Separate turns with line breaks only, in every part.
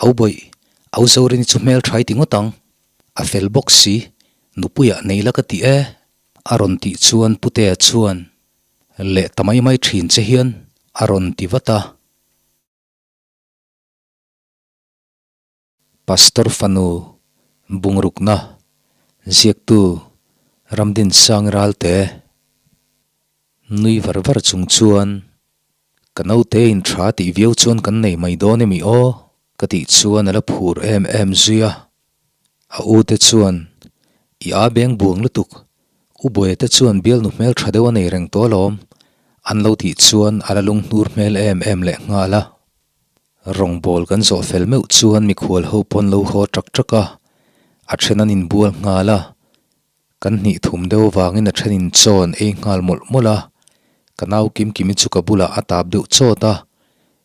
Au bawih, au Zorini chu hmel thai ti ngawt ang. A fel bawk si, nupuiah nei la ka ti e. A rawn tih chuan Putea chuan, Leh ta mai mai thin che hian a rawn ti vat a. Pastor fanu bungrukna ziaktu Ramdinsang Ralte nui var var chung chuan Ka naute in tha tih viau chuan kan nei mai dawn emi aw? Ka tih chuan a la phur em em zui a. A u te chuan, I a beng buang lutuk, U Buaia te chuan bialnu hmel tha deuh a nei reng tawh alawm, an lo tih chuan a la lunghnur hmel em em leh nghal a. Rawngbawl kan zawh fel meuh chuan mikhual ho pawn lo haw ṭak ṭak a, a then an inbual nghal a. Kan hnih thum deuh vangin a then in chaw an ei nghal mawlh mawlh a, ka nau Kim Kimi chu ka bulah a tap deuh chawt a,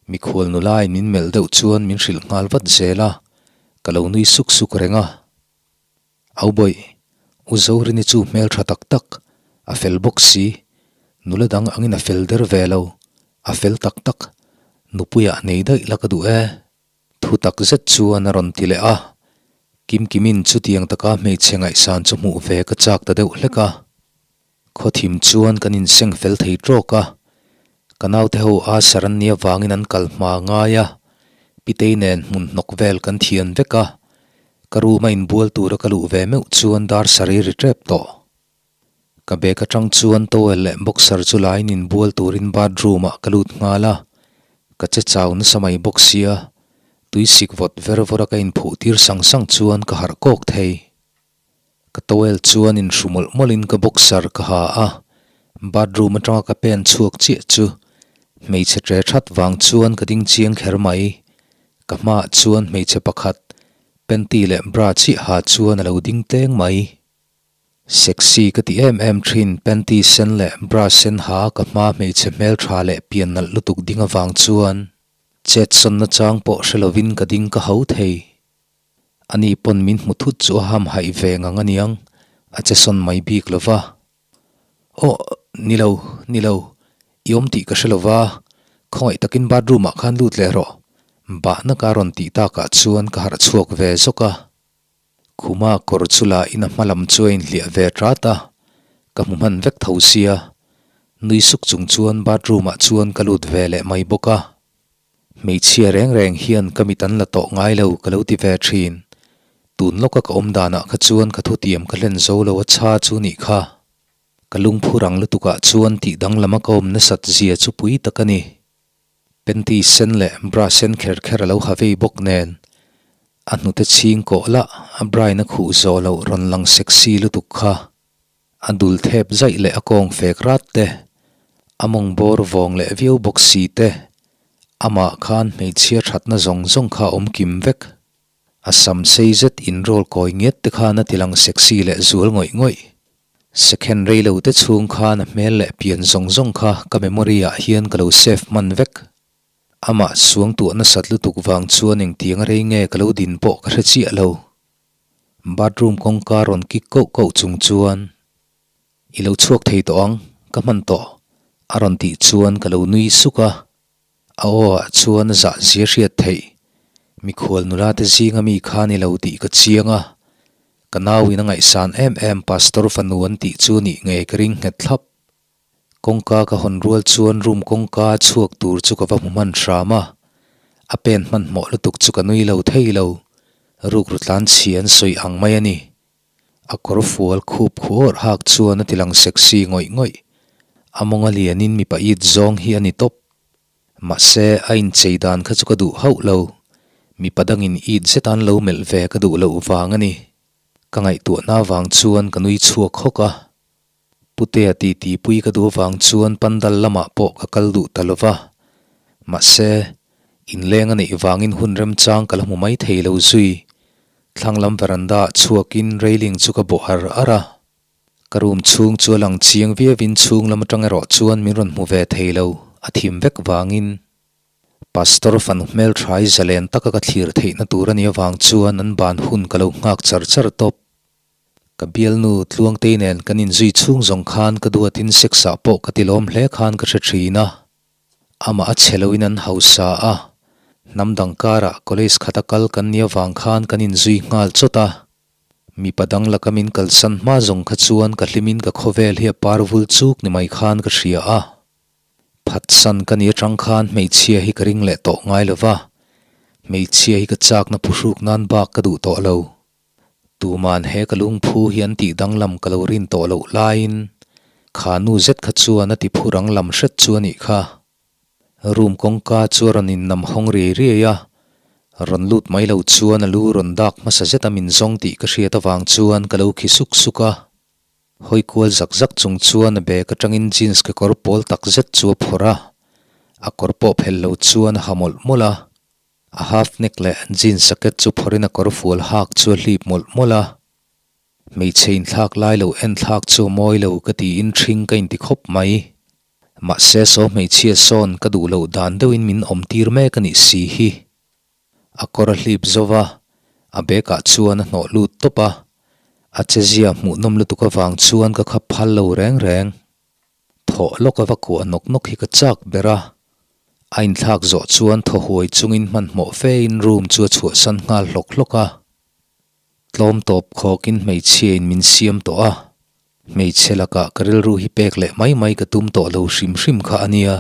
mikhual nulain min melh deuh chuan min hrilh nghal vat zel a, ka lo nui suk suk reng a. Au bawih, U Zorini chu hmel tha tak tak, a fel bawk si, nula dang angin a fel der ve lo, a fel tak tak, nupuiah nei daih la ka duh e. Thu tak zet chuan a rawn ti leh a, Kimkimin chutiang taka hmeichhe ngaihsan chu hmuh ve ka chak ta deuh hlek a. Khawthim chuan kan inseng fel thei tawk a, ka naute ho a sar an nia vangin an kal hma ngai a, Pitei nen hmun hnawk vel kan thian vek a, ka room a inbual tura ka luh ve meuh chuan dar sarih ri tep tawh. Ka bag atang chuan towel leh boxer chu lain inbual turin bathroom ah ka lut nghal a, ka che chau nasa mai bawk sia, tui sik vawt ver vawr a ka inphuh tir sang sang chuan ka harh kawk thei. Ka towel chuan in hru mawlh mawlh in ka boxer ka ha a, bathroom atanga ka pen chhuak chiah chu hmeichhe tre that vang chuan ka ding chiang kher mai. Ka hmaah chuan hmeichhe pakhat panty leh bra chiah ha chuan a lo ding tleng mai. Sexy ka ti em em thin panty sen leh bra sen ha ka hma hmeichhe hmeltha leh pian nalh lutuk ding avang chuan chet sawnna chang pawh hre lovin ka ding ka ho thei. Ani pawn min hmu thut chu a ham haih ve ngang aniang, a che sawn mai bik lo va. Aw, ni lo, ni lo, i awm tih ka hre lo va, khawngaih takin bathroom ah khan lut leh rawh, bahna ka rawn tih takah chuan ka harh chhuak ve zawk a. Khuma kawr chu la in a hma lam chu a inhliah ve tat a, ka hmu hman vek tho sia, nui suk chung chuan bathroom ah chuan ka lut ve leh mai bawk a. Hmeichhia reng reng hian ka mit an la tawh ngai lo ka lo ti ve thin. Tun lawka ka awm danah kha chuan ka thutiam ka hlen zo lo a cha chu nih kha. Ka lungphu rang lutukah chuan tih danglam a ka awm nasat zia chu pui tak a ni. Panty sen leh bra sen kher kher a lo ha vei bawk nen a hnute chhing kawh lah a brain a khuh zawh loh rawn lang sexy lutuk kha. A dul thep zaih leh a kawng fek rat te, a mawng bawr vawng leh viau bawk si te, amah khan hmeichhia thatna zawng zawng kha a awm kim vek. A sam sei zet inrawl kawi ngiat te khan a ti lang sexy leh zual ngawih ngawih. Second rei lo te chhung khan a hmel leh pian zawng zawng kha ka memory ah hian ka lo save hman vek. Amah suangtuah nasat lutuk vang chuan engtiang rei nge ka lo din pawh ka hre chiah lo. Bathroom kawngka rawn kik koh koh chung chuan, I lo chhuak thei tawh ang, ka hman tawh, a rawn tih chuan ka lo nui suk a. A aw ah chuan zah zia hriat theih, mikhual nula te zinga mi kha ni lo tih ka chiang a. Ka nau in a ngaihsan em em Pastor fanu an tih chu nih ngei ka ring nghet thlap. Kawngka ka hawn rual chuan room kawngka chhuak tur chu ka va hmu hman hram a, a pen hmanhmawh lutuk chu ka nui lo thei lo, rukru tlan chhia an sawi ang mai a ni. A kawr fual khup khuar hak chuan a ti lang sexy ngawih ngawih, a mawnga lianin mipa it zawng hi a ni tawp. Mahse, a inchei dan kha chu ka duh hauh lo, mipa dangin it zet an lo melh ve ka duh loh vang a ni. Ka ngaihtuahna vang chuan ka nui chhuak hawk a. Putea titi pui ka duh avang chuan pandal lamah pawh ka kal duh ta lo va. Mahse, inleng a neih vangin hun remchang ka la hmu mai thei lo zui. Thlang lam veranda ah chhuakin railing chu ka bawh ar ar a. Ka room chhung chu a lang chiang viauin chhung lam atang erawh chuan min rawn hmu ve thei lo, a thim vek vangin. Pastor fanu hmelthai zalen taka ka thlir theihna tur a nih avang chuan an ban hun ka lo nghak char char tawp. Ka bialnu Tluangtei nen kan inzui chhung zawng khan ka duatin sex ah pawh ka ti lawm hle khan ka hre thin a. Amah a chhe loin an hausa a. Hnam dang karah college khata kal kan nih avang khan kan inzui nghal chawt a. Mipa dang laka min kalsan hma zawng kha chuan ka hlimin ka khawvel hi a par vul chuk ni mai khan ka hria a. Phatsan ka ni atang khan hmeichhia hi ka ring leh tawh ngai lo va, hmeichhia hi ka chakna phuhruk nan bak ka duh tawh lo. Tuman he ka lungphu hi an tih danglam ka lo rin tawh loh laiin kha nu zet kha chuan a ti phu rang lam hret chu a nih kha. Room kawngka chu a rawn innam hawng riai riai a, rawn lut mai lo chuan a lu rawn dak hmasa zet a min zawng tih ka hriat avang chuan ka lo khi suk suk a. Hawi kual zak zak chung chuan a bag atangin jeans kekawr pawl tak zet chu a phawrh a, a kawr pawh phelh lo chuan a ha mawlh mawlh a. A half neck leh jeans jacket chu phawrhin a kawr fual hak chu a hlip mawlh mawlh a. Hmeichhe inthlak lai lo en thlak chu a mawi lo ka tiin ṭhing ka inti khawp mai. Mahse saw hmeichhia sawn ka duh loh dan deuhin min awm tir mek a nih si hi. A kawr a hlip zo va, a bag ah chuan a hnawh lut tawp a, a chezia hmuhnawm lutuk avang chuan ka khap phal lo reng reng. Thawh lawk a va kuah nawk nawk hi ka chak ber a, a inthlak zawh chuan thaw huai chungin hmanhmawh fe in room chu a chhuahsan nghal hlawk hlawk a. Tlawm tawp khawkin hmeichhia in min siam tawh a, hmeichhe lakah ka rilru hi pek leh mai mai ka tum tawh lo hrim hrim kha a nia.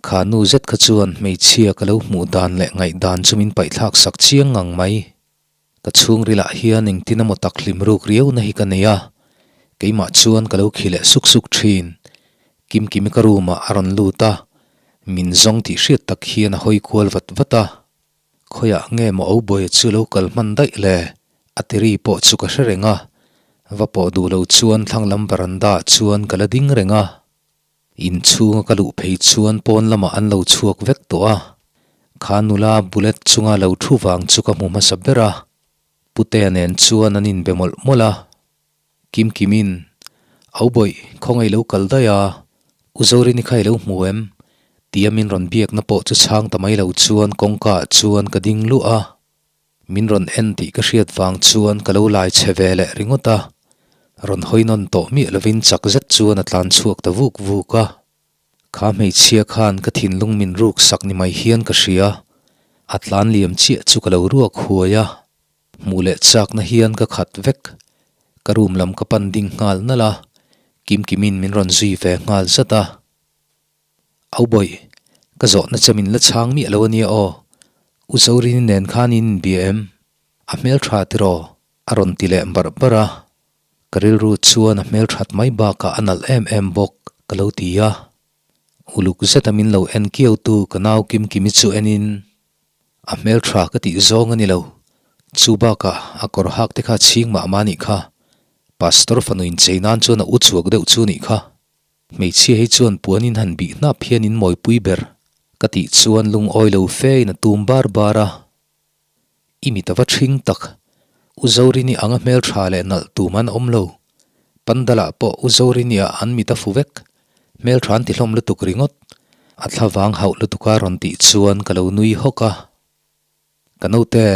Kha nu zet kha chuan hmeichhia ka lo hmuh dan leh ngaihdan chu min paihthlak sak chiang ngang mai. Ka chhungrilah hian engtin emaw tak hlim ruk riauna hi ka nei a, keimah chuan ka lo khi leh suk suk thin. Kimkimi ka room ah a rawn lut a, min zawng tih hriat tak hian a hawi kual vat vat a. Khawiah nge maw Oboe chu lo kal hman daih le? A tiri pawh chu ka hre reng a, va pawh duh lo chuan thlanglam veranda ah chuan ka la ding reng a. Inchhunga ka luh phei chuan pawn lamah an lo chhuak vek tawh a, kha nula bullet chunga lo thu vang chu ka hmu hmasa ber a, Putea nen chuan an inbe mawlh mawlh a. Kimkimin, Au bawih, khawngaih lo kal daih a, U Zorini kha i lo hmu em? tia min rawn biakna pawh chu chhang ta mai lo chuan kawngka ah chuan ka ding luah a. Min rawn en tih ka hriat vang chuan ka lo lai che ve leh ringawt a, rawn hawi nawn tawh miah lovin chak zet chuan a tlan chhuak ta vuk vuk a. Kha hmeichhia khan ka thinlung min ruk sak ni mai hian ka hria, a tlan liam chiah chu ka lo ruak huai a, hmuh leh chakna hian ka khat vek. Ka room lam ka pan ding nghal nalh a, Kimkimin min rawn zui ve nghal zat a. Au bawih, ka zawhna che min la chhang miah lo a nia aw. U Zorini nen khan in inbia em? A hmeltha tiraw? A rawn ti leh barh barh a. Ka rilru chuan a hmelthat mai bakah a nalh em em bawk ka lo ti a. Uluk zeta min lo en kiautu ka nau Kimkimi chu enin, A hmeltha ka tih zawng a ni lo. Chu bakah a kawr hak te kha chhing mah mah nih kha. Pastor fanu inchei nan chuan a u chhuak deuh chu nih kha. Hmeichhia hi chuan puan in han bih hnap hian in mawipui ber ka tih chuan lungawi lo fe in a tum bar bar a. I mit a va ṭhing tak. U Zorini anga hmelṭha leh nalh tum an awm lo. Pandal ah pawh U Zorini ah an mit a fu vek. Hmelṭha an ti hlawm lutuk ringawt. A thlavang hauh lutuk a rawn tih chuan ka lo nui hawk a. Ka naute,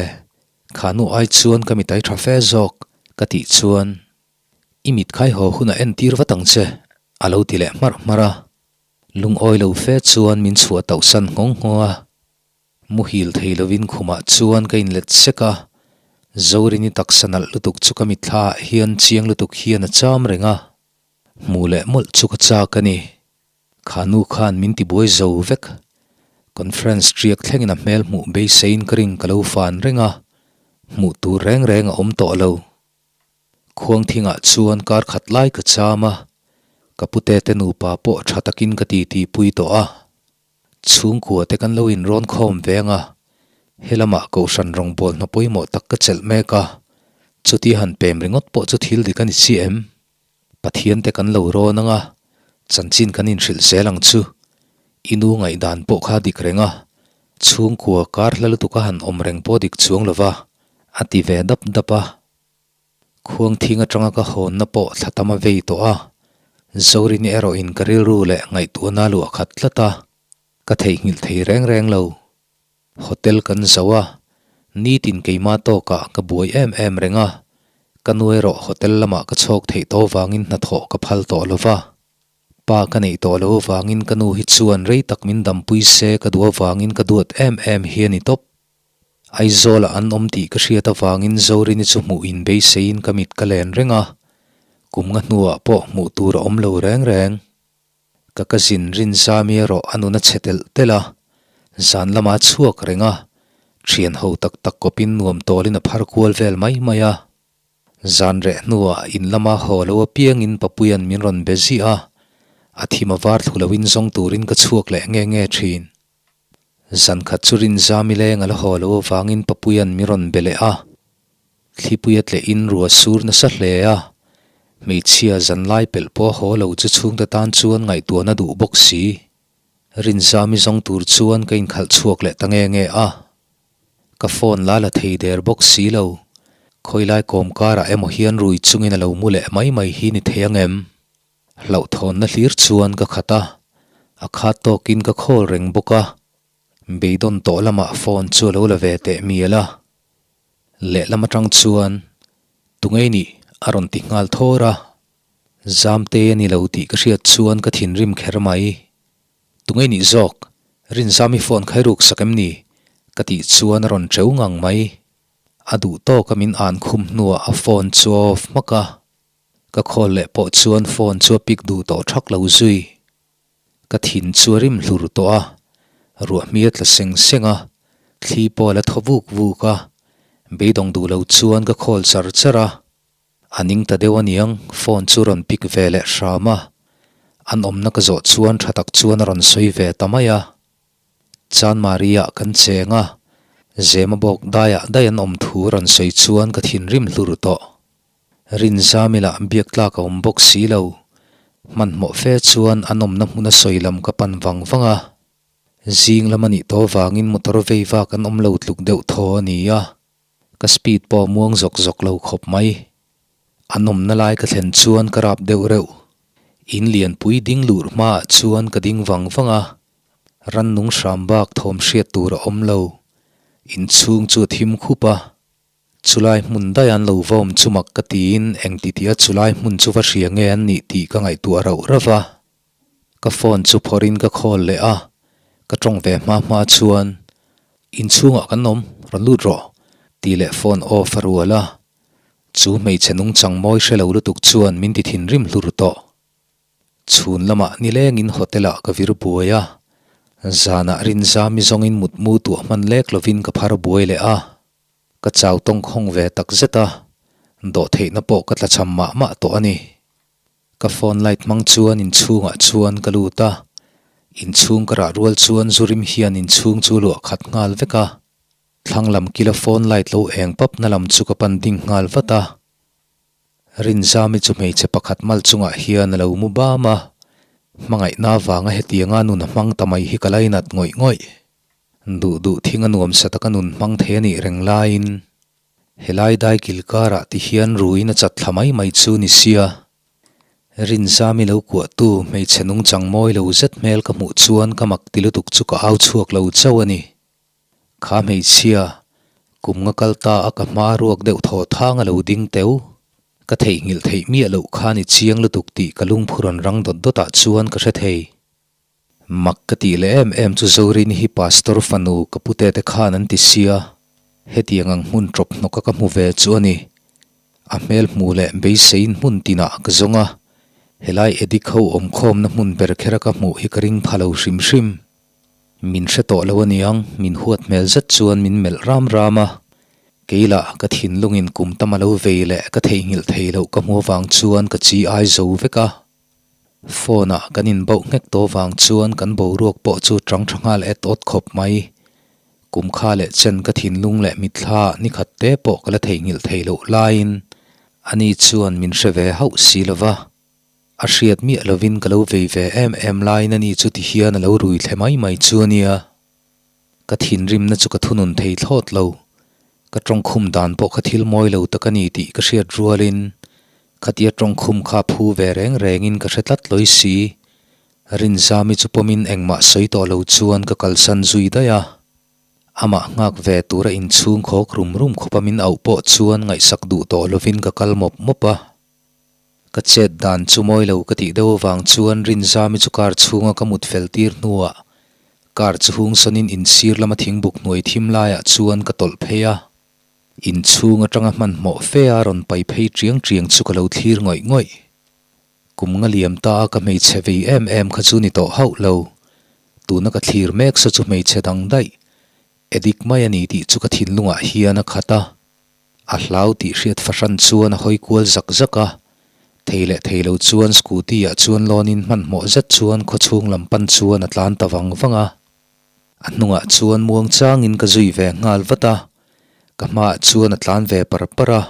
kha nu ai chuan ka mit ai ṭha fe zawk ka tih chuan I mit khai haw hunah entir vat ang che, a lo ti leh hmarh hmarh a. Lungawi lo fe chuan min chhuah tauhsan nghawng nghawng a. Muhil thei lovin khumah chuan ka inlet sek a, Zorini taksa nalh lutuk chu ka mitthla ah hian chiang lutuk hian a cham reng a. Hmuh leh mawlh chu ka chak a ni. Kha nu khan min tibuai zo vek. Conference ṭiak thlengin a hmel hmuh beiseiin ka ring ka lo fan reng a, hmuh tur reng reng a awm tawh lo. Khuangthingah chuan kar khat lai ka cham a, ka pute te nupa pawh tha takin ka titi pui tawh a. Chhungkua te kan lo inrawn khawm ve ang a, helamah Kohhran rawngbâwl hna pawimawh tak ka chelh mek a, chuti han pem ringawt pawh chu thil dik a ni chiah em? Pathian te kan lo rawn ang a, chanchin kan inhrilh zel ang chu. I nu ngaihdan pawh kha dik reng a, chhungkua kar hla lutuk a han awm reng pawh dik chuang lo va, a ti ve dap dap a. Khuangthing atanga ka hawnna pawh thla tam a vei tawh a, Zorini erawhin ka rilru leh ngaihtuahna luah khat tlat a, ka theihnghilh thei reng reng lo. Hotel kan zo a, nitin keimah tawkah ka buai em em reng a, ka nu erawh hotel lamah ka chhawk theih tawh vangin hnathawh ka phal tawh lo va. Pa ka neih tawh loh avangin ka nu hi chuan rei tak min dampui se ka duh avangin ka duat em em hi a ni tawp. Aizawlah an awm tih ka hriat avangin Zorini chu hmuh in beiseiin ka mit ka len reng a, kum nga hnuah pawh hmuh tur a awm lo reng reng. Ka cousin Rinzami erawh a nun a chhe telh telh a, zan lama a chhuak reng a, thian ho tak tak kawpin nuam tawlin a phar kual vel mai mai a. Zan reh hnuah in lama haw lo apiangin Papuia'n min rawn be ziah a, a thim a var thlu loin zawng turin ka chhuak leh nge nge thin. Zan khat chu Rinzami leng a la haw lo avangin Papuia'n min rawn be leh a, Thlipuia tlehin rua sur nasa hle a, hmeichhia zanlai pelh pawh a haw lo chu chhungte tan chuan ngaihtuahna duh bawk si. Rinzami zawng tur chuan ka inkhalh chhuak leh ta nge nge a. Ka phone la la thei der bawk si lo. Khawilai kawm karah emaw hian rui chungin a lo mu leh mai mai hi ni thei ang em? Hlauhthawnna hlir chuan ka khat a, a khat tawkin ka khawl reng bawk a. Beidawn tawh lamah phone chu a lo la ve teh mial a. Lehlam atang chuan, Tungei nih? a rawn ti nghal thawr a. Zamte a ni lo tih ka hriat chuan ka thinrim kher mai. Tungei nih zawk? Rinzami phone khai ruk sak em ni? ka tih chuan a rawn teu ngang mai. A duh tawka min an khum hnuah a phone chu a off hmak a. Ka call leh pawh chuan phone chu a pick duh tawh thak lo zui. Ka thin chu a rim hlur tawh a, ruah hmi a tla seng seng a, thli pawh a la thaw vuk vuk a, beidawng duh lo chuan ka call char char a, a ning ta deuh aniang phone chu rawn pick ve leh hram a, an awmna ka zawh chuan tha tak chuan a rawn sawi ve ta mai a. Chanmari ah kan cheng a, Zema bawk daiah daih an awm thu rawn sawi chuan ka thinrim hlur tawh. Rinzami lah biak tlak a awm bawk si lo. Hmanhmawh fe chuan an awmna hmuna sawi lam ka pan vang vang a. Zing lam a nih tawh vangin motor vei vak an awm lo tluk deuh thaw a ni a. Ka speed pawh a muang zawk zawk lo khawp mai. An awmna lai ka thlen chuan ka rap deuh reuh. In lianpui ding luh hmaah chuan ka ding vang vang a. Rannung hram bak thawm hriat tur a awm lo. Inchhung chu a thim khup a. Chulai hmun daih an lo va awm chu mak ka tiin engti tia chulai hmun chu va hria nge an nih tih ka ngaihtuah rauh rauh va. Ka phone chu phawrhin ka call leh a, ka tawng ve hma hma chuan, Inchhungah kan awm, rawn lut rawh, tih leh phone off a rual a. Chu hmeichhe nungchang mawi hre lo lutuk chuan min ti thinrim hlur tawh. Chhun lamah nilengin hotel ah ka vir buai a, zanah rinzami zawngin mutmu tuah hman lek lovin ka phar buai leh a. Ka chau tawngkhawng ve tak zet a, dawhtheihna pawh ka tlachham mah mah tawh a ni. Ka phone light hmang chuan inchhungah chuan ka lut a, inchhung ka rah rual chuan zu rim hian inchhung chu luah khat nghal vek a. Thlang lam kila phone light lo eng pap na lam chu ka pan ding nghal vat a. Rinzami chu hmeichhe pakhat mal chungah hian a lo mu bam a, hmangaihna avanga hetianga nun a hmang ta mai hi ka lainat ngawih ngawih. Duh duh thing a nuamsa taka nun hmang thei a nih reng laiin helai dai kil karah ti hian ruiin a chat thla mai mai chu ni sia. Rinzami lo kuahtu hmeichhe nungchang mawi lo zet hmel ka hmuh chuan ka mak ti lutuk chu ka au chhuak lo chauh a ni. Kha hmeichhia, kum nga kal ta a ka hma ruak deuh thaw thang a lo ding teu. Ka theihnghilh theih miah loh khan i chiang lutuk tih ka lungphu rawn rang dawt dawt ah chuan ka hre thei. Mak ka tih leh em em chu Zorini hi Pastor fanu ka pute te khan an ti sia, hetiang ang hmun tawp hnawk a ka hmu ve chu a ni. A hmel hmuh leh beiseiin hmun tinah ka zawng a, helai Edik ho awmkhawmna hmun ber kher a ka hmuh hi ka ring pha lo hrim hrim. Min hre tawh lo aniang, min huat hmel zet chuan min melh ram ram a. Kei lah ka thinlungin kum tam a lo vei leh ka theihnghilh thei loh ka hmu avang chuan ka chi ai zo vek a. Phone ah kan inbauh nghek tawh vang chuan kan boruak pawh chu tang tha nghal et awt khawp mai. Kum kha leh chen ka thinlung leh mitthla ah ni khat te pawh ka la theihnghilh thei loh laiin ani chuan min hre ve hauh si lova. A hriat miah lovin ka lo vei ve em em laiin ani chu ti hian a lo rui thle mai mai chu a nia. Ka thinrimna chu ka thunun thei thlawt lo. Ka tawngkhum dan pawh kha thil mawi lo tak a ni tih ka hriat rualin khatia tawngkhum kha phu ve reng rengin ka hre tlat lawi si. Rinzami chu pawmin engmah sawi tawh lo chuan ka kalsan zui daih a. Amah nghak ve tura inchhung khawk rum rum khawpa min auh pawh chuan ngaihsak duh tawh lovin ka kal mawp mawp a. Ka chet dan chu mawi lo ka tih deuh avang chuan Rinzami chu car chhunga ka mut fel tir hnuah car chu hung sawnin insir lama thingbuk hnuai thim laiah chuan ka tawlh phei a. Inchhung atanga hmanhmawh fe a rawn pai phei chiang chiang chu ka lo thlir ngawih ngawih. Kum nga liam ta a ka hmeichhe vei em em kha chu ni tawh hauh lo. Tuna ka thlir mek saw chu hmeichhe dang daih. Edik mai a ni tih chu ka thinlungah hian a khat a. A hlau tih hriat fahran chuan a hawi kual zak zak a. Thei leh thei lo chuan scooty ah chuan lawnin hmanhmawh zet chuan khawchhung lam pan chuan a tlan ta vang vang a. A hnungah chuan muang changin ka zui ve nghal vat a, ka hmaah chuan a tlan ve par par a,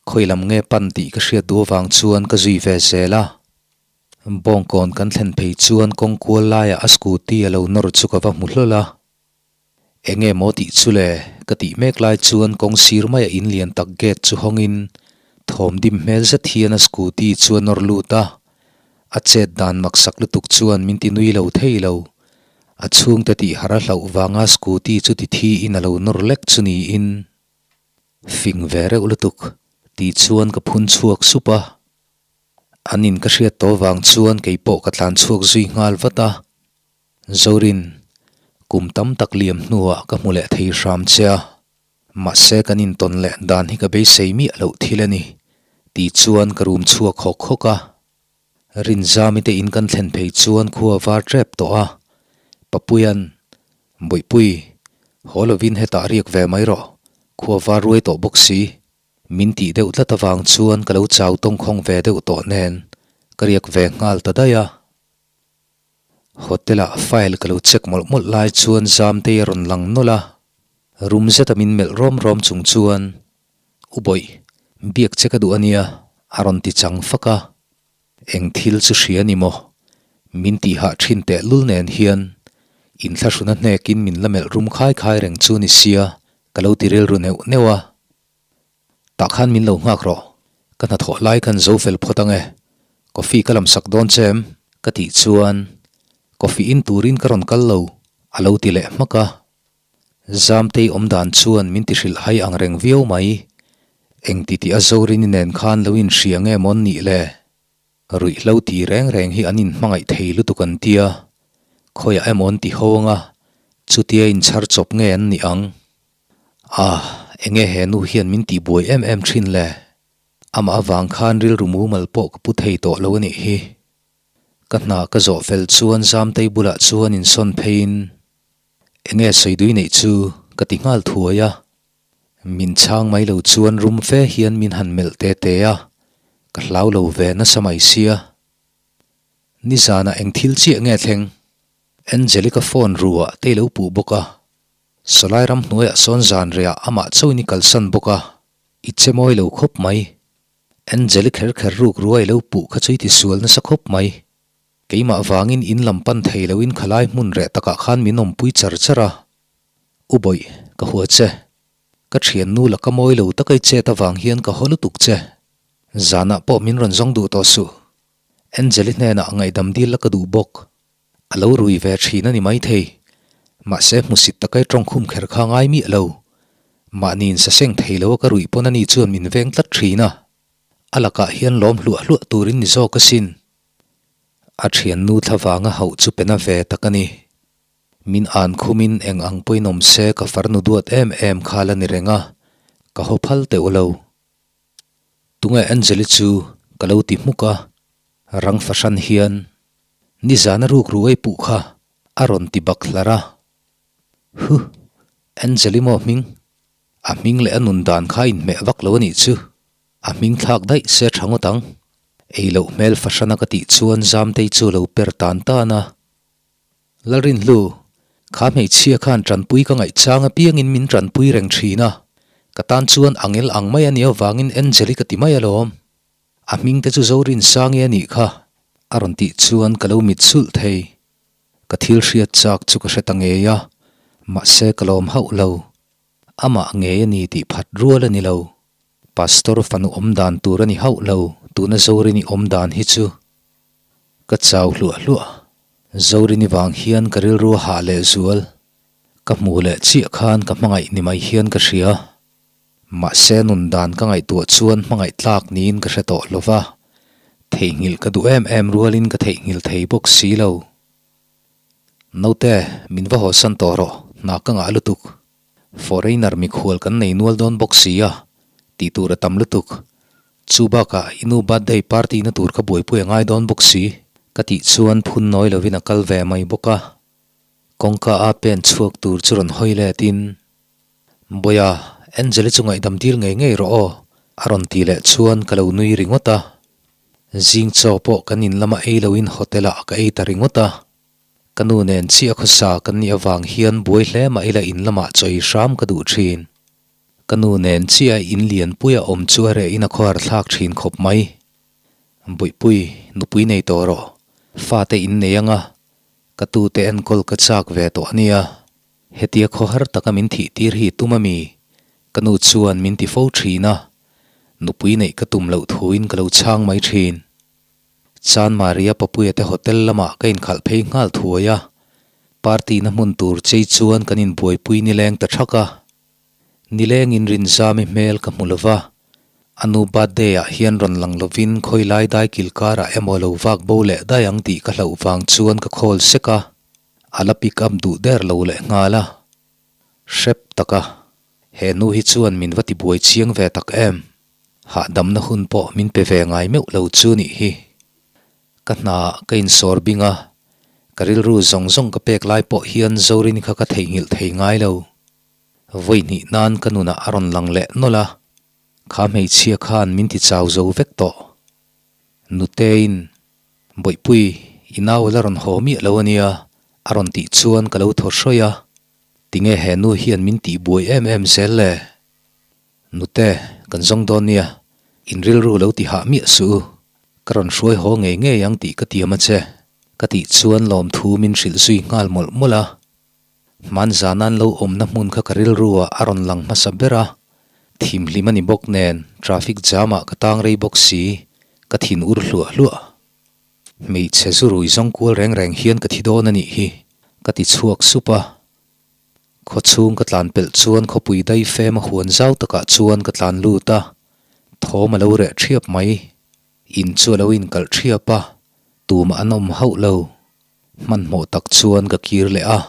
khawi lam nge pan tih ka hriat duh avang chuan ka zui ve zel a. Bawngkawn kan thlen phei chuan kawng kual laiah a scooty a lo nawr chu ka va hmu hlawl a. Enge maw tih chu le? ka tih mek lai chuan kawng sir maia in lian tak gate chu hawngin thawm dim hmel zet hian a scooty chu a nawr lut a. A chet dan maksak lutuk chuan min ti nui lo thei lo. A chhungte tih har a hlauh vanga scooty chu ti thi in a lo nawr lek chu niin. Fing ve reuh lutuk tih chuan ka phun chhuak sup a. An in ka hriat tawh vang chuan kei pawh ka tlan chhuak zui nghal vat a. Zorin, kum tam tak liam hnuah ka hmu leh thei hram che a. Mahse kan intawn leh dan hi ka beisei miah loh thil a ni tih chuan ka rum chhuak hawk hawk a. Rinzami te in kan thlen phei chuan khua var tep tawh a, Papuia'n, Bawihpui, haw lovin hetah riak ve mai rawh, khua var ruai tawh bawk si. Min tih deuh tlat avang chuan ka lo chau tawngkhawng ve deuh tawh nen ka riak ve nghal ta daih a. Hotel ah file ka lo check mawlh mawlh lai chuan Zamtei a rawn lang nawlh a, rum zeta min melh rawm rawm chung chuan, U Bawih, biak che ka duh a nia, a rawn ti chang fak a. Eng thil chu hria ni maw? Min tih hah thin teh lul nen hian inthlahruna hnekin min la melh rum khai khai reng chu ni sia, ka lo ti rilru neuh neuh a. Tah khan min lo nghak rawh, ka hnathawh lai khan zo fel phawt ang e, coffee ka lam sak dawn che em? Ka tih chuan coffee in turin ka rawn kal lo, a lo ti leh hmak a. Zamtei awm dan chuan min ti hrilh hai ang reng viau mai, eng ti tih a Zorini nen khan lo inhria nge mawn nih le? Ruihhlo ti reng reng hi an inhmangaih thei lutuk an tia, khawiah emaw an ti ho anga chutia inchhar chawp nge an nih ang? Ah, enge he nu hian min tihbuai em em thin le? Amah avang khan rilru mumal pawh ka pu thei tawh lo a nih hi. Ka hna ka zawh fel chuan Zamtei bulah chuan insawn pheiin, Enge sawidui neih chu ka ti nghal thuai a. Min chhang mai lo chuan rum fe hian min han melh te te a, ka hlau lo ve nasa mai sia. Nizanah eng thil chiah nge thleng? Angelica phone ruah te i lo puh bawk a. Sawlai ram hnuaiah sawn zan rehah amah chauhin i kalsan bawk a, i che mawi lo khawp mai. Angeli kher kher ruk ruai lo puh kha chu i tisual nasa khawp mai. Keimah vangin in lam pan thei loin khalai hmun reh takah khan min awmpui char char a. U Bawih, ka hua che. Ka thiannu laka mawi lo taka i chet avang hian ka haw lutuk che. Zanah pawh min rawn zawng duh tawh suh. Angeli hnenah ngaihdam dil la ka duh bawk. A lo rui ve thin a ni maithei. Mahse hmusit takai tawngkhum kher kha ngai miah lo. Mahniin saseng thei lo a ka ruih pawn ani chuan min veng tlat thin a. A lakah hian lawm hluah hluah turin ni zawk asin. A thiannu thlavanga hauh chu pe na ve tak a ni. Min an khumin eng ang pawhin awm se ka farnu duat em em kha la ni reng a, ka haw phal teuh lo. Tunge Angeli chu ka lo ti hmuk a, rang fahran hian Nizana ruk ruai puh kha a rawn ti bak hlar a. Huh! Angeli maw hming? A hming leh a nun dan kha inhmeh vak lo a nih chu. A hming thlak daih se tha ngawt ang. Ei loh hmel fahrana ka tih chuan Zamtei chu a lo per tan tan a. Lalrinhlu, kha hmeichhia khan tanpui ka ngaih chang apiangin min tanpui reng thin a. Ka tan chuan angel ang mai a nih avangin Angeli ka ti mai alawm. A hming te chu Zorinsangi a nih kha, a rawn tih chuan ka lo mit sulh thei. Ka thil hriat chak chu ka hre ta ngei a, mahse ka lawm hauh lo. Amah ngei a ni tih phat rual a ni lo. Pastor fanu awm dan tur a ni hauh lo, tuna Zorini awm dan hi chu. Ka chau hluah hluah. Zorini vang hian ka rilru a hah leh zual. Ka hmuh leh chiah khan ka hmangaih ni mai hian ka hria. Mahse nun dan ka ngaihtuah chuan hmangaih tlak niin ka hre tawh lo va. Theihnghilh ka duh em em rualin ka theihnghilh thei bawk si lo. Naute, min va hawsan tawh rawh, hna ka ngah lutuk. Foreigner mikhual kan nei nual dawn bawk si a, tih tur a tam lutuk. Chu bakah i nu birthday party na tur kha buaipui a ngai dawn bawk si. Ka tih chuan phun nawi lovin a kal ve mai bawk a. Kawngka a pen chhuak tur chu rawn hawi let in, Bawiha, Angel-i chu ngaihdam dil ngei ngei rawh aw, a rawn ti leh chuan ka lo nui ringawt a. Zing chaw pawh kan in lama ei loin hotel ah ka ei ta ringawt a. Ka nu nen chiah khawsa kan nih avang hian buai hle mah ila in lamah chaw ei hram ka duh thin. Ka nu nen chiah in lianpui a awm chu a reh in a khawhar thlak thin khawp mai. Buihpui, nupui nei tawh rawh. Fate in nei anga, ka tute enkawl ka chak ve tawh a nia. Hetia khawhar taka min thih tir hi tum a mi? Ka nu chuan min ti fo thin a, nupui neih ka tum loh thuin ka lo chhang mai thin. Chan Maria Papuia te hotel lamah ka inkhalh phei nghal thuai a, party na hmun tur chei chuan kan inbuaipui nileng ta thak a. Nilengin Rinzami hmel ka hmu lova, a nu birthday ah hian rawn lang lovin khawilai dai kil karah emaw lo vak bo leh daih ang tih ka hlauh vang chuan ka call sek a, a la pick up duh der lo leh nghal a. Hrep tak a, he nu hi chuan min va tibuai chiang ve tak em. Hahdamna hun pawh min pe ve ngai meuh lo chu nih hi. Ka hna ka insawr bing a, ka rilru zawng zawng ka pek lai pawh hian Zorini kha ka theihnghilh thei ngai lo. Vawi hnih nan ka nunah a rawn lang leh nawlh a, kha hmeichhia khan min ti chau zo vek tawh. Nuteiin, Bawihpui, i nau la rawn haw miah lo a nia, a rawn tih chuan ka lo thaw hrawih a. Tinge he nu hian min tihbuai em em zel le? Nute, kan zawng dawn nia, in rilru lo ti hah miah suh u. Ka rawn hruai haw ngei ngei ang tih ka tiam a che, ka tih chuan lawmthu min hrilh zui nghal mawlh mawlh a. Hman zan an lo awmna hmun kha ka rilru ah a rawn lang hmasa ber a, thimhlim a ni bawk nen traffic jam ah ka tang rei bawk si, ka thin ur hluah hluah. Hmeichhe zu rui zawng kual reng reng hian ka thi dawn a nih hi, ka ti chhuak sup a. Khawchhung ka tlan pelh chuan khawpui dai fem a huan zau takah chuan ka tlan lut a, thawm a lo reh thiap mai. In chu a lo inkalh thiap a, tumah an awm hauh lo. Hmanhmawh tak chuan ka kir leh a,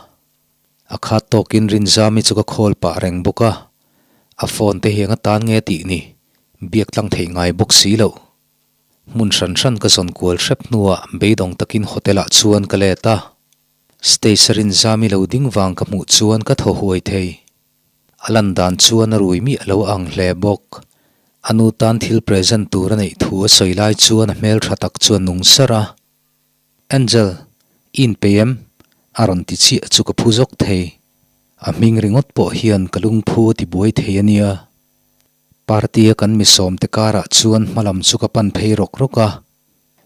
a khat tawkin Rinzami chu ka call pah reng bawk a, a phone te hiang atan nge tih ni, biak tlang theih ngai bawk si loh. Hmun hran hran ka zawn kual hrep hnuah beidawng takin hotel ah chuan ka let a. Stage a rinzami lo ding vang ka hmuh chuan ka thaw huai thei. A lan dan chuan a rui miah lo ang hle bawk. A nu tan thil present tur a neih thu a sawi lai chuan a hmel tha tak chu a nung sar a. Angel, i inpeih em? A rawn ti chiah chu ka phu zawk thei. A hming ringawt pawh hian ka lungphu a ti buai thei a nia. Party a kan misawmte karah chuan hmalam chu ka pan phei rawk rawk a.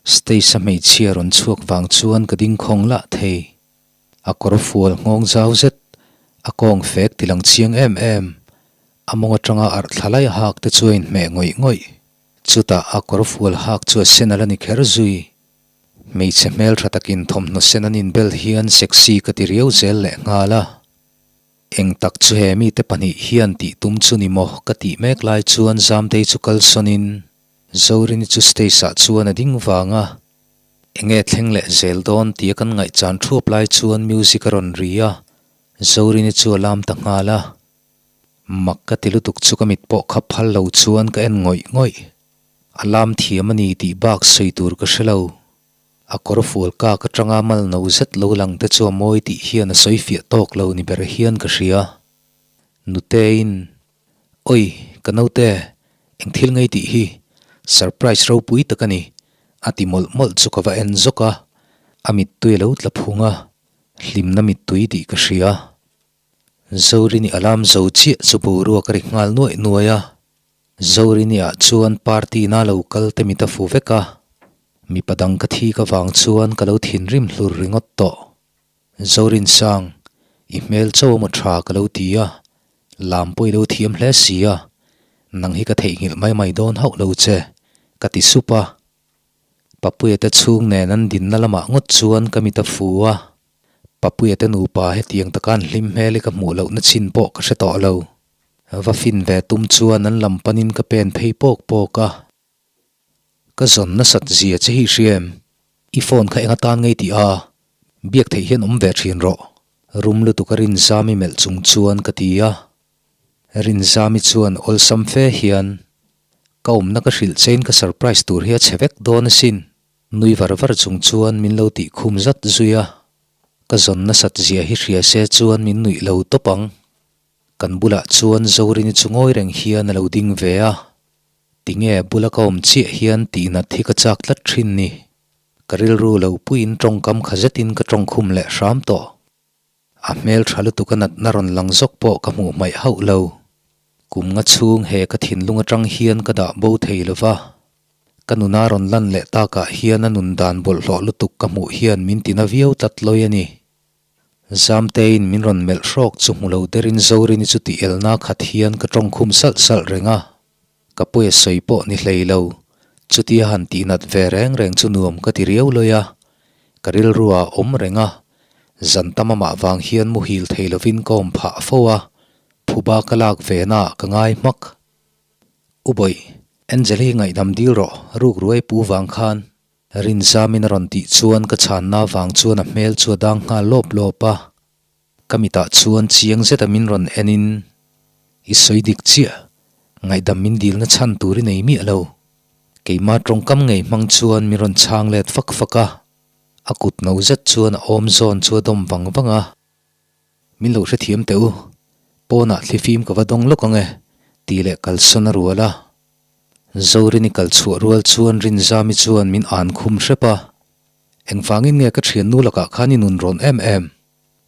Stage a hmeichhia rawn chhuak vang chuan ka ding khawng lah thei. A kawr fual nghawng zau zet, a kawng fek ti lang chiang em em, a mawng atanga arh thla lai hak te chu a inhmeh ngawih ngawih. Chutah a kawr fual hak chu a sen a la ni kher zui. Hmeichhe hmeltha takin thawmhnaw sen an inbel hian sexy ka ti riau zel leh nghal a. Eng tak chu he mite pahnih hian tih tum chu ni maw ka tih mek lai chuan Zamtei chu kalsawnin Zorini chu stage ah chuan a ding vang a, enge thleng leh zel dawn tia kan ngaihchan thuap lai chuan music a rawn ri a, Zorini chu a lam ta nghal a. Mak ka ti lutuk chu ka mit pawh khap phal lo chuan ka en ngawih ngawih. A lam thiam a ni tih bak sawi tur ka hre lo. A kawr fual kak atanga mal no zet lo lang te chu a mawi tih hian a sawi fiah tawk lo ni ber hian ka hria. Nuteiin Oi, ka naute, eng thil ngei tih hi surprise ropui tak a ni, a ti mawlh mawlh chu ka va en zawk a, a mittui a lo tla phung a, hlimna mittui tih ka hria. Zorini alarm zo chiah chu boruak a ri nghal nuaih nuaih a, Zorini ah chuan party na lo kal te mit a fu vek a, mipa dang ka thik avang chuan ka lo thinrim hlur ringawt tawh. Zorinsang, i hmel cho emaw tha ka lo ti a, lam pawh i lo thiam hle si a, nang hi ka theihnghilh mai mai dawn hauh lo che, ka ti sup a. Papuia te chhung nen an dinna lamah ngawt chuan ka mit a fu a, Papuia te nupa hetiang taka an hlim hmel hi ka hmuh lohna chin pawh ka hre tawh lo. Va fin ve tum chuan an lam panin ka pen phei pawk pawk a. Ka zawn nasat zia che hi hria em? I phone kha eng atan ngei tih a, biak theih hian awm ve thin rawh. Rum lutuk a Rinzami melh chung chuan ka ti a. Rinzami chuan awlsam fe hian, Ka awmna ka hrilh chein ka surprise tur hi a chhe vek dawn asin. Nui var var chung chuan min lo tih khum zat zui a. Ka zawn nasat zia hi hria se chuan min nuih lo tawp ang. Kan bulah chuan Zorini chu ngawi reng hian a lo ding ve a. Tinge bula ka awm chiah hian tihnat hi ka chak tlat thin ni. Ka rilru lo puiin tawngkam kha zetin ka tawngkhum leh hram tawh. A hmel tha lutuk a natna rawn lang zawk pawh ka hmuh hmaih hauh lo. Kum nga chhung he ka thinlung atang hian ka dah bo thei lo va. Ka nuna rawn lan leh takah hian a nun dan bawlhhlawh lutuk ka hmuh hian min tina viau tlat lawi a ni. Zamtein min rawn melh hrawk chu hmu lo derin Zorini chu tih elna khat hian ka tawngkhum salh salh reng a. Ka pawi a sawi pawh ni hlei lo. Chutia han tihnat ve reng reng chu nuam ka ti riau lawi a. Ka rilru ah awm reng a. Zan tam amah vang hian muhil thei lovin ka awm phah fo a. Phuba ka lak ve na ah ka ngai hmak. U Bawih, Angel hi ngaihdam dil rawh, ruk ruai pu vang khan. Rinzamin a rawn tih chuan ka chhanna vang chuan a hmel chu a dang nghal lawp lawp a. Ka mitah chuan chiang zeta min rawn en in, I sawi dik chiah, ngaihdam min dilna chhan tur i nei miah lo. Keimah tawngkam ngei hmang chuan min rawn chhang let fak fak a, a kut no zet chuan a awm zawn chu a dawm vang vang a. Min lo hrethiam teh u, pawnah thlifim ka va dawng lawk ang e, tih leh kalsawn a rual a. Zorini kal chhuah rual chuan Rinzami chuan min an khum hrep a, Engvangin nge ka thiannu lakah khan i nun rawn em em?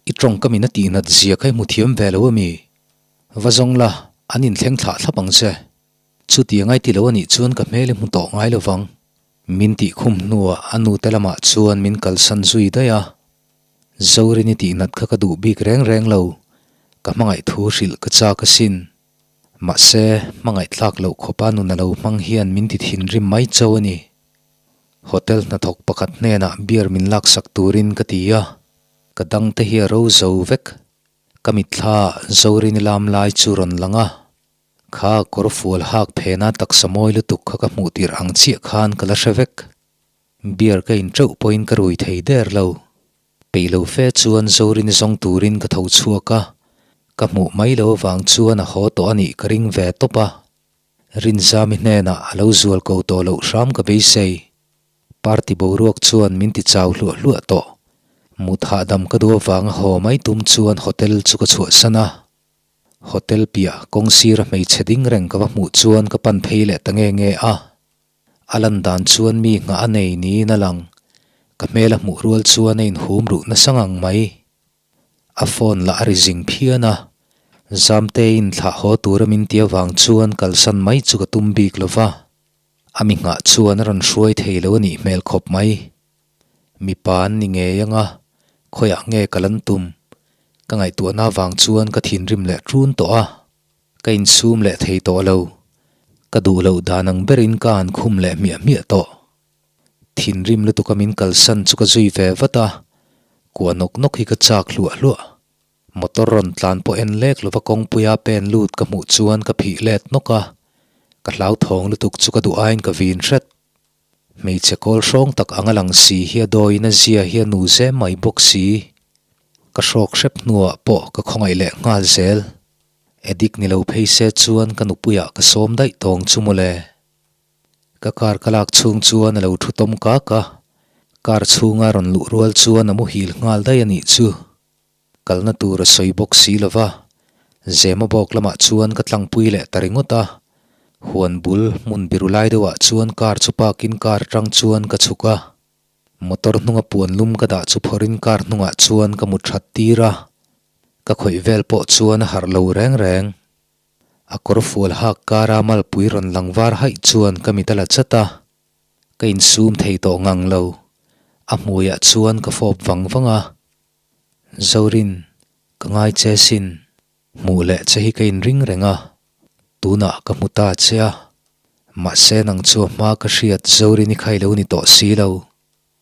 I tawngkam in a tihnat zia kha i hmu thiam ve lo ami? Va zawng la, an inthleng thlah thlap ang che. Chutiang ai ti lo anih chuan ka hmel i hmu tawh ngai lo vang. Min tih khum hnuah a nute lamah chuan min kalsan zui daih a. Zorini tihnat kha ka duh bik reng reng lo, ka hmangaih thu hrilh ka chak asin. Mahse, hmangaih tlak loh khawpa nun a lo hmang hian min ti thinrim mai cho a ni. Hotel hnathawk pakhat hnenah beer min laksak turin ka ti a, ka dangte hi a ro zo vek. Ka mitthla Zorini lam lai chu rawn lang a, kha kawr fual hak phena taksa mawi lutuk kha ka hmuh tirh ang chiah khan ka la hre vek. Beer ka in teuh pawhin ka rui thei der lo. Peih lo fe chuan Zorini zawng turin ka tho chhuak a, ka hmuh mai lo avang chuan a haw tawh a nih ka ring ve tawp a. Rinzami hnenah a lo zual ko tawh loh hram ka beisei. Party boruak chuan min ti chau hluah hluah tawh. Mut hahdam ka duh avanga haw mai tum chuan hotel chu ka chhuahsan a. Hotel piah kawng sira hmeichhe ding reng ka va hmuh chuan ka pan phei leh ta nge nge a. A lan dan chuan mi nghah a nei niin a lang. Ka hmel a hmuh rual chuan a inhum ruh nasa ngang mai. A phone lah a ri zing phian a, Zamteiin thlah haw tura min ti avang chuan kalsan mai chu ka tum bik lo va, a mi nghah chuan a rawn hruai thei lo a nih hmel khawp mai. Mipa an ni ngei ang a, khawiah nge ka lan tum? Ka ngaihtuahna avang chuan ka thinrim leh ṭun tawh a, ka insum leh thei tawh lo. Ka duh loh dan ang berin ka han khum leh hmiah hmiah tawh. Thinrim lutuk a min kalsan chu ka zui ve vat a, kuah nawk nawk hi ka chak hluah hluah. Motor rawn tlan pawh en lek lova kawngpuia pen lut ka hmuh chuan ka phih let nawk a, ka hlauthawng lutuk chu ka duh aiin ka vin hret. Hmeichhe kawl hrawng tak ang a lang si hi a dawiin a zia hi a nu zem mai bawk si. Ka hrawk hrep hnuah pawh ka khawngaih leh nghal zel. Edik ni lo phei se chuan ka nupuiah ka sawm daih tawng chu mawle. Ka car ka lak chhung chuan a lo thu tawm kak a, car chhunga rawn luh rual chuan a muhil nghal daih a nih chu. Kalna tur a sawi bawk si lo va, Zema bawk lamah chuan ka tlangpui leh ta ringawt a. Huan bul hmun biru lai deuhah chuan car chu park in car atang chuan ka chhuk a. Motor hnunga puan lum ka dah chu phawrhin car hnungah chuan ka mu that tir a. Ka khawih vel pawh chuan a harh lo reng reng. A kawr fual hak kara malpui rawn lang var haih chuan ka mit a la chat a, ka insum thei tawh ngang lo. A hmuiah chuan ka fawp vang vang a, Zorin, ka ngai che sin, hmuh leh che hi ka inring reng a, tunah ka hmu ta che a, mahse nang chu a hma ka hriat Zorin i khai lo ni tawh si lo,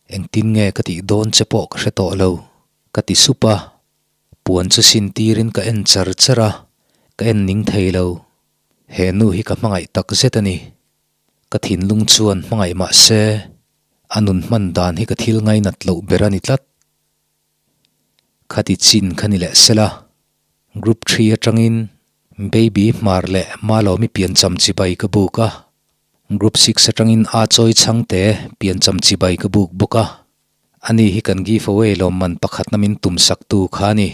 engtin nge ka tih dawn che pawh ka hre tawh lo, ka ti sup a. Puan chu sin tirin ka en char char a, ka en ning thei lo. He nu hi ka hmangaih tak zet a ni. Ka thinlung chuan hmangaih mah se, a nun hman dan hi ka thil ngainat loh ber a ni tlat. Khati chin kha ni leh sela, Group Three atangin Baby Hmar leh Malawmi piancham chibai ka buk a, Group Six atangin A Chawi Chhangte piancham chibai ka buk bawk a. Ani hi kan giveaway lawmman pakhatna min tumsaktu kha a ni.